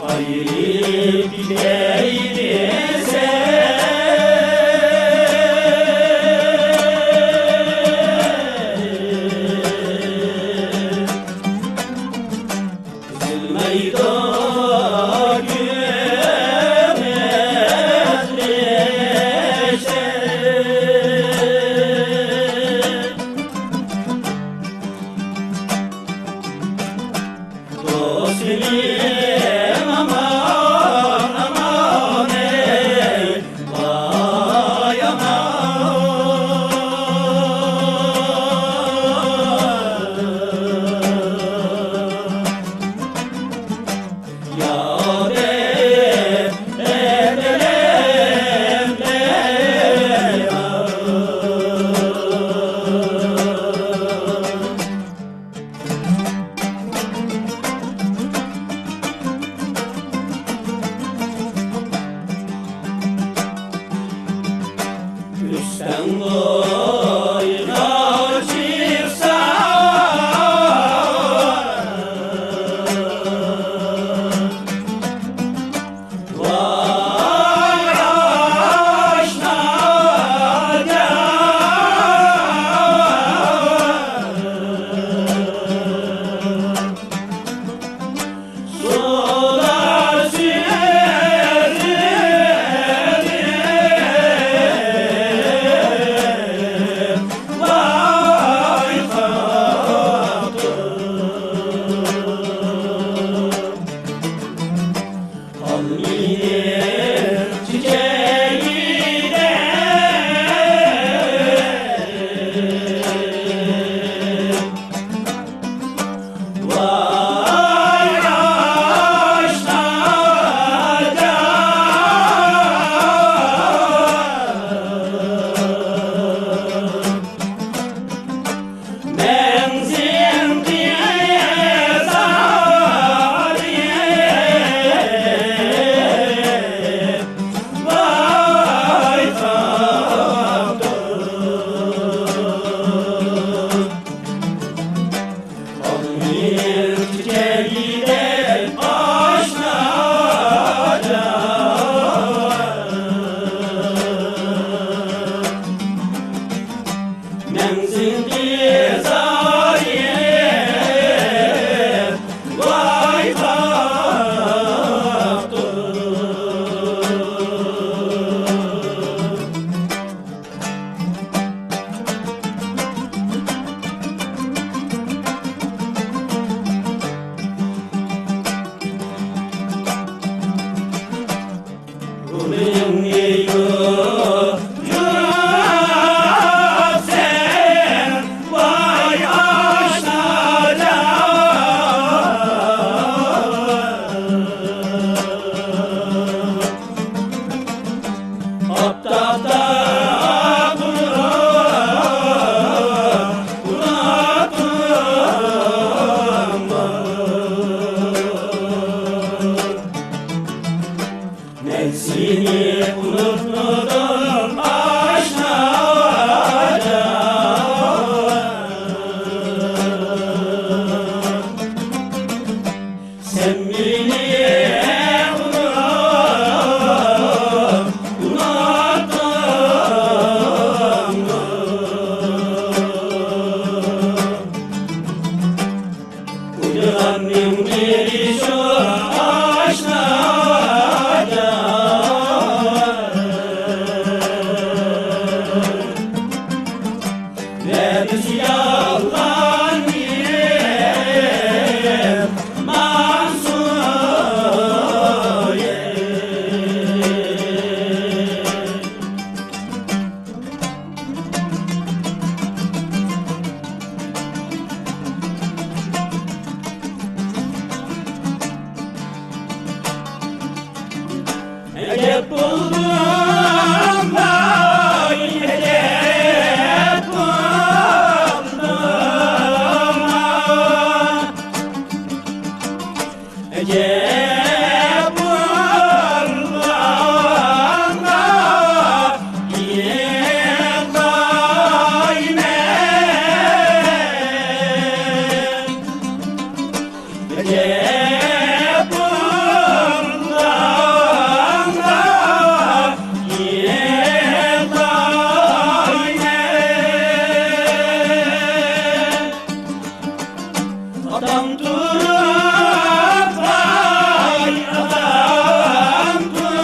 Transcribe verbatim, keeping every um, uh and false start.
ئايرىپ كېتەي دېسەم، ئۈزۈلمەيدۇ كۆڭۈل رىشتە. دوستۇم ئامان، ئامان، ئەي، ۋاي ئامان. يا دەردىم، دەردىم، دەردىم. ئۆستەڭ بويىغا چىقسام، ۋاي ئاشنا جان. سۇلار سۆزىدىن ۋاي قاپتۇ. ئالمىنىڭ چېچەكلىرىدەك ۋاي ئاشنا جان. مەڭزىڭ قىزارىپ، ۋاي قاپتۇ. ئالمىنىڭ چېچەكلىرىدەك ئاشنا جان. مەڭزىڭ قىزارىپ، ۋاي قاپتۇ. بۇرنۇڭنى يۇيۇپ سەن، ۋاي ئاشنا جان. ئاپتاپتا قۇرۇپ ئۇناتتىڭمۇ؟ مەن سېنى ئۇنتۇمىدىم ئاشنا جان. سەن مېنى ئۇنتۇپ، ئۇناتتىڭمۇ؟ ئويلىغاننىڭ بىرى شۇ ئاشنا جان. ۋەدىسى يالغان مېھمانسىز. گەپ قىلغاندا يىغلايمەن. گەپ قىلغاندا يىغلايمەن. ئاتام تۇرۇپ، ۋاي، ئاتام تۇرۇپ.